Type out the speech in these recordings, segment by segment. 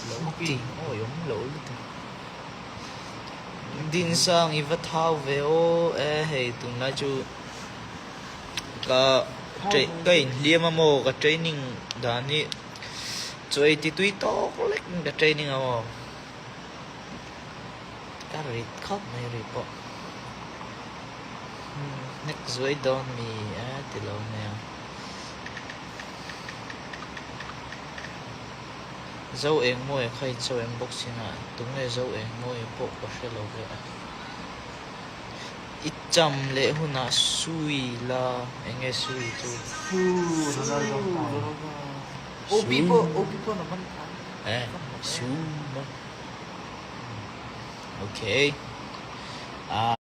Lo ti awih awm lo lutuk. Dinsang i va thau ve aw e hei tunlai chu ka ka inhliam a maw ka training dan hi chaw ei ti tui tawk lek in ka training a maw ka rit khawp mai ri pawh hnek zuai dawn mi a ti lo mai a. Zo eng mawi kha in cho em bawk sin a, tunge zo eng mawi pawh ka hre lo ve a. I cham leh hunah sui la enge sui chu? Su Eh su maw okay ah.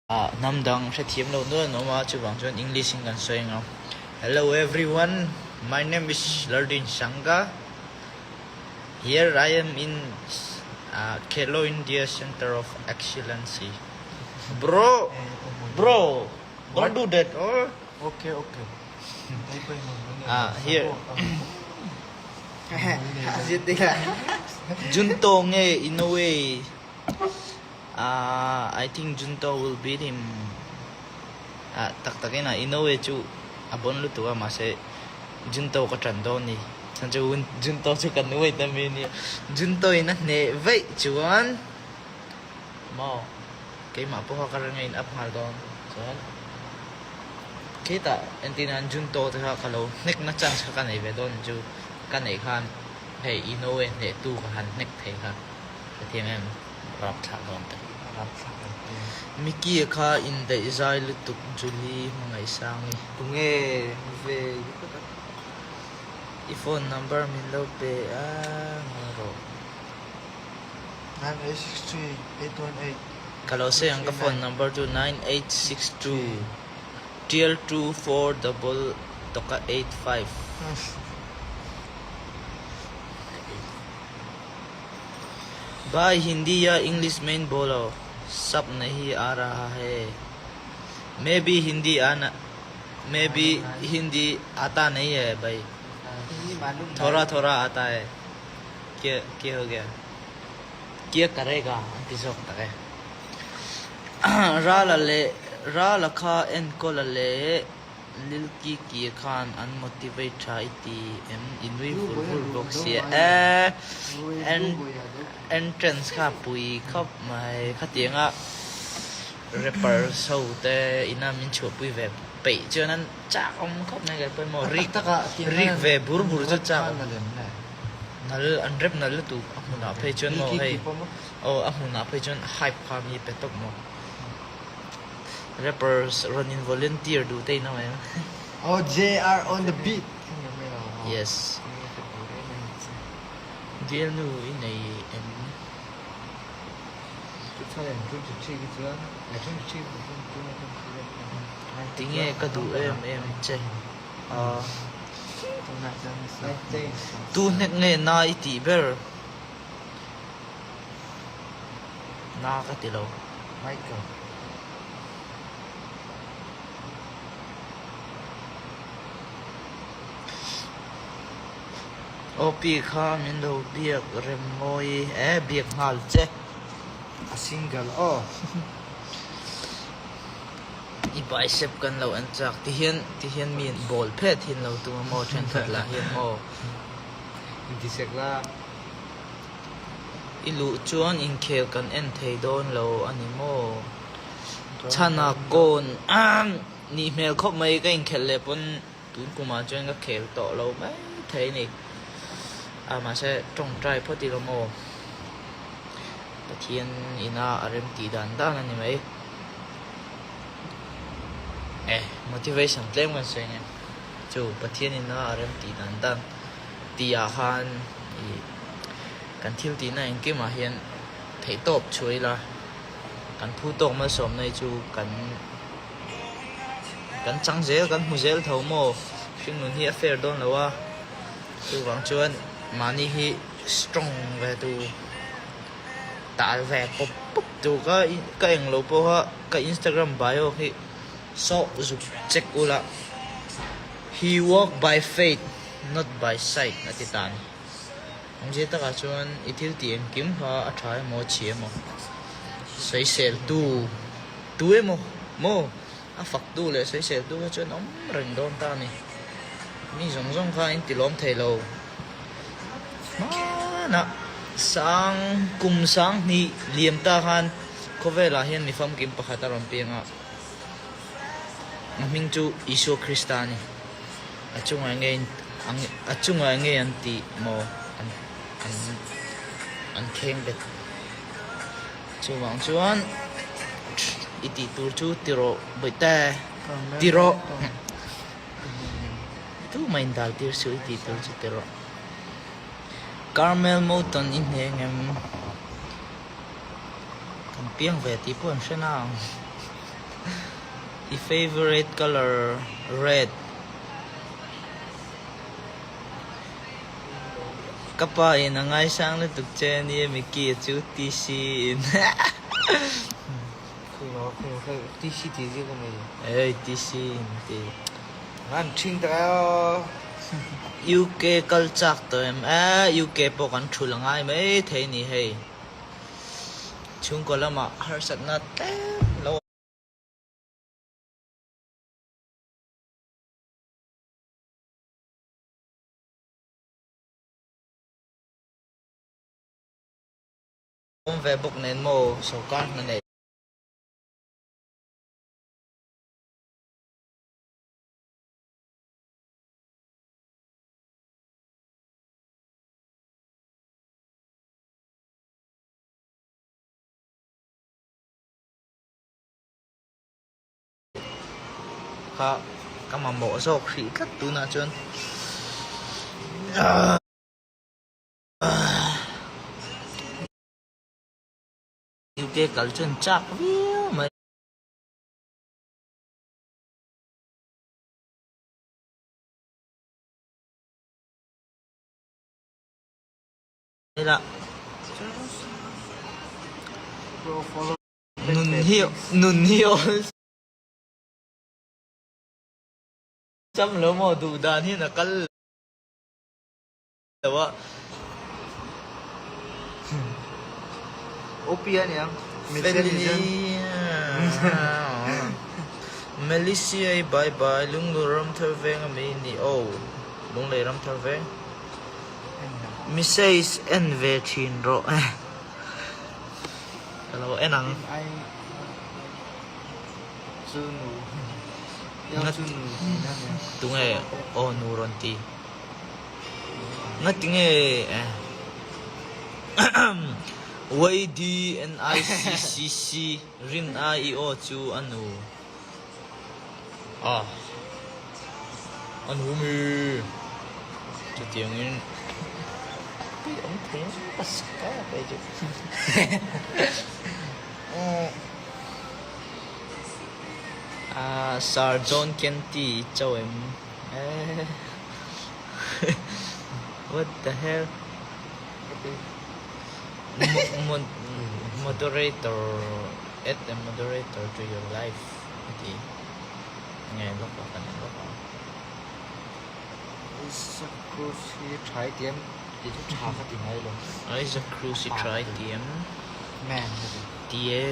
Hnam dang hrethiam lo nual an awm a, chuvang chuan English in kan sawi ang a. Hello everyone, my name is Lardin Sangha. Here I am in Khelo India Center of Excellency. Bro, bro, don't do that oh. Okay, okay. Ah, here. Junto nge in a way. Ahh I think Junto will beat him ah tak tak in ah Inoue chu a bon lutuk a mahse Junto ka tan dawn ni chhan chu Junto chu kan wait a mi nia Junto in a hneh vaih chuan maw keimah pawha ka ring a in up nghal dawn chuan khitah entir nan Junto te kha ka lo hnek na chance kha ka nei ve dawn chu ka neih khan hei Inoue hneh tu ka han hnek thei kha. Hetiang em rapthlak dawn te. Rapthlak em em. Mickey-a kha indaih zai lutuk Julie hmangaihsangi. Tunge ve lutuk a. I phone number min lo pe a ngawi rawh. 9863 818. Ka lo sawi ang ka phone number chu 9862 tial 24 double tawka 85. Bhai Hindi ya English mein bolo sab nahi aa raha hai Main bhi Hindi aana main bhi Hindi aata nahi hai bhai Thora thora aata hai Kya kya ho gaya Kya karega an ti zawk tak e Rala leh Rala kha enkawla leh Lil Kiki khan an motivate tha i ti em? I nui vur vur bawk sia e. Entrance kha pui khawp mai. Khatianga rappers ho te ina min chhuahpui ve peih chuan an chak awm khawp mai ka pawimawh. Rik rik ve bur bur chu chak awm. Nal an rap nal lutuk a hmunah phei chuan maw hei aw a hmunah phei chuan hype kha mi pe tawp maw. Rappers rawn in volunteer duh te in awm em? Oh JR on the beat. Yes. Bialnu i nei em? Tinge ka duh em em che a. Tu hnek nge na i tih ber? Na ka ti lo. Michael. OP kha min lo biak rem mawi e biak nghal che. A single aw. I bicep kan lo en chak ti hian ti hian mi in bawl phet hin lo tum a maw thenkhat lah hian maw. Intisek la. I luh chuan inkhel kan en thei dawn lo a ni maw? Chhana kawn nih hmel khawp mai ka inkhelh leh pawn tun kumah chuan ka khel tawh lo mai thei a ni. A mahse tawngtai phawt ila maw? Pathian ina a rem tih dan dan a ni mai. Eh motivation tlem kan sawi nia chu Pathian ina a rem tih dan dan. Tihah khan ih kan thil tihna engkimah hian theihtawp chhuah ila kan phu tawk malsawmna hi chu kan kan chang zel kan hmu zel tho maw hringnun hi a fair dawn lo a chuvang chuan mahni hi strong ve tu tal ve pawp pawp tu ka ka englo pawha ka instagram bio hi saw zuk check ula he walk by faith. Not by sight a ti ta a ni. Awmzia takah chuan i thil tih engkim kha a tha emaw a chhia emaw sawisel tu tu emaw maw a fak tu leh sawisel tu kha chuan awm reng dawn ta a ni. Mi zawng zawng kha in ti lawm thei lo. Hmanah sang kum sang hnih liam ta khan khawvelah hian mi famkim pakhat a rawn piang a, a hming chu Isua Krista a ni. A chungah nge a chungah nge an tih maw an an an kheng bet. Chuvang chuan i tih tur chu ti rawh bawihte ti rawh. Tumah in dal tir suh i tih tur chu ti rawh. Carmel Mouton i hne ngem kan piang ve tih pawh an hre na ang. I favourite colour red. Ka pa in a ngaisang lutuk che ania Mickey a chu TC in. TC tih zia ka nei. Ei TC in ti. An ṭhing tak ai aw. UK kal chak tawh em? Eh UK pawh kan thul a ngai mai thei ni hei. Chhungkaw lamah harsatna tlem lo awm ve bawk nen maw sorkar hna neih Kha ka mamawh zawk hrih tlat tunah chuan UK kal chuan chak viau mai. Nun hi nun hi awl sam lo maw duh dan hian a kal lo a. OP a niang Melisia i bye bye Lunglei Ramthar veng a mi ni aw Lunglei Ramthar veng. Message en ve thin rawh e. Ka lo en ang. Tunge aw nu rawn ti. Ngati nge YDNICCC rin a i aw chu a nu. A a nu mi. Chutiangin pui awm thei ang ka saka phei chu. Ah Sir John Kenty i cho em? What the hell? Moderator add a moderator to your live a ti. Nge lawk a kan en lawk ang. Isaac Cruz hi tha i ti em? Ti chu tha ka ti ngai lo. Isaac Cruz hi tha i ti em? Man ka ti. Ti e.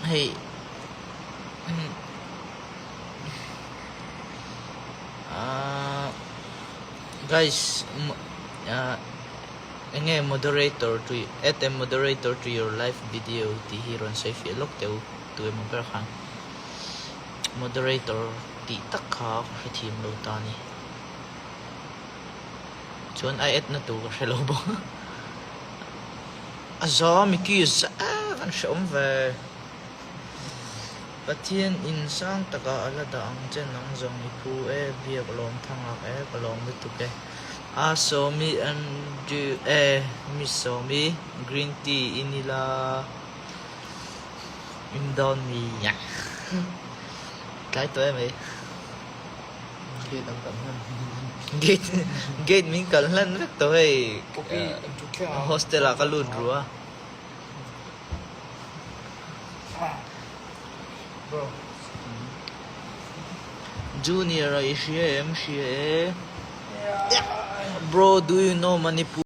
Hei ah guys enge moderator to add a moderator to your live video tih hi rawn sawi fiah lawk teh u tu emaw ber khan moderator tih tak kha ka hrethiam lo ta a ni chuan a add na tur ka hre lo bawk a za Mickey za kan hre awm ve. Pathian in sang takah a la dah ang che nang zawng i phu e, biak lawm thangak e, ka lawm lutuk e. A sawmi Andrew e, mi sawmi green tea i ni la in dawn mi nya tlai tawh em ei. Gate an kalh hlan. Gate gate min kalh hlan vek tawh hei hostel ah ka lut ru a. Junior a i hria em? Hria e. Bro, do you know Manipur?